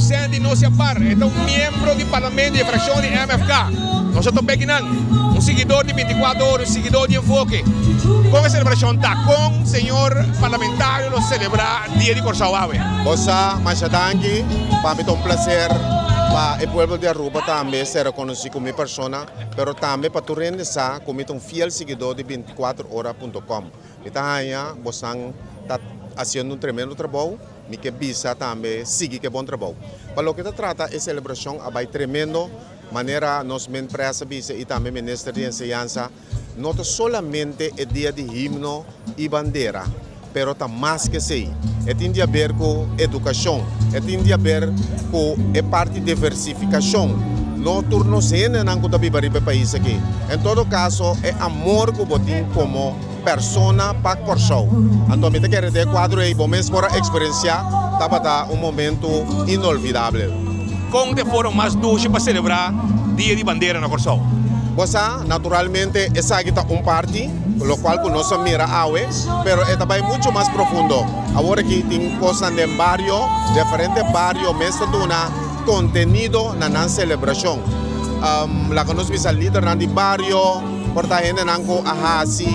Sandy Nosiapar, e ta un miembro di parlamento di e fraccion di MFK. Nos a topa akinan, un siguidor di 24 Ora, un siguidor di Enfoke. Con e celebracion ta? Con señor parlamentario lo celebra Dia di Corsou awe? Bo sa, masha danki. Pa mi ta un placer pa e pueblo di Aruba tambe ser reconoci cu mi persona, pero tambe pa tur hende sa cu mi ta un fiel siguidor di 24 ora punto com. Mi ta haña bosan ta haciendo un tremendo trabou. Mi ke bisa tambe sigui ke bon trabou. Pa loke ta trata e selebrashon a bai tremendo, manera nos Minpres a bisa i tambe Minister di Enseñansa, no ta solamente e dia di himno i bandera, pero ta mas ke esei. E tin di haber ku edukashon, e tin di haber ku e parti diversifikashon. No tur nos hendenan ku ta biba riba e pais aki. En todo kaso e amor ku bo tin komo. Persona pa Kòrsou. Anto mi ta kere den e kuadro ei bo mes por a eksperensiá, tabata un momentu inolvidabel. Kon ta e forma mas dushi pa selebrá Dia di Bandera na Kòrsou? Bo sa, naturalmente esaki ta un parti, lokual ku nos a mira awe, pero e ta bai muchu mas profundo. Awor aki tin kosnan den bario, diferente bario mes ta duna kontenido na nan selebrashon. Laga nos bisa lidernan di bario. Por ta hendenan ku a hasi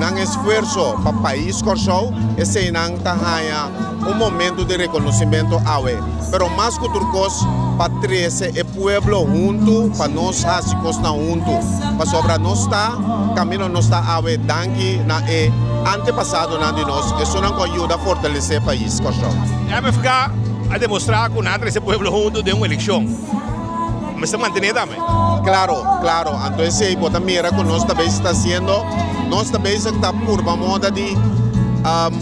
nan esfuerso pa pais Kòrsou, eseinan ta haña un momentu di rekonosimentu awe. Pero mas ku tur kos pa trese e pueblo huntu pa nos hasi kosnan huntu. Pasobra nos ta kaminda nos ta awe danki na e antepasadonan di nos, esunnan ku a yuda fortalesé pais Kòrsou. MFK a demostrá ku nan a trese pueblo huntu den un elekshon. Mester mantené tambe. Claro, claro. Anto esey bo ta mira cu nos ta bezig ta haciendo. Nos ta bezig ta purba moda di,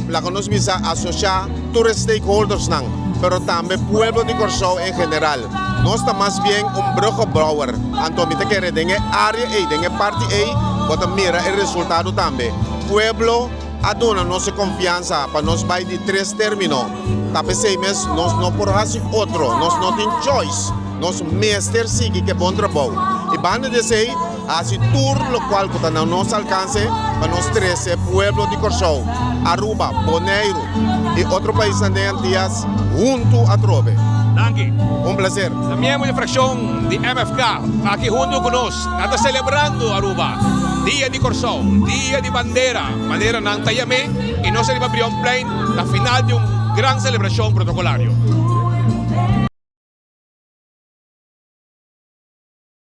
laga nos bisa, asocia tur e stakeholdersnan, pero tambe pueblo di Corsou en general. Nos ta mas bien un bruggenbouwer. Anto mi ta kere den e area ey, den e parti ey, bo ta mira e resultado tambe. Pueblo a duna nos e confiansa pa nos bay di tres termino. Ta p'esey mes nos no por haci otro, nos no tin choice. Nos mester sigui ku e bon trabou i banda di esei hasi tur lokual ku ta na nos alkanse pa nos trese pueblo di Kòrsou, Aruba, Boneiru i otro paisnan den Antias huntu atrobe. Danki. Un plaser. Ta miembro di frakshon di MFK aki huntu ku nos. Nan ta selebrando Aruba Dia di Kòrsou, Dia di Bandera, manera nan ta yam'é, i nos ta riba Brionplein na final di un gran selebrashon protokolario.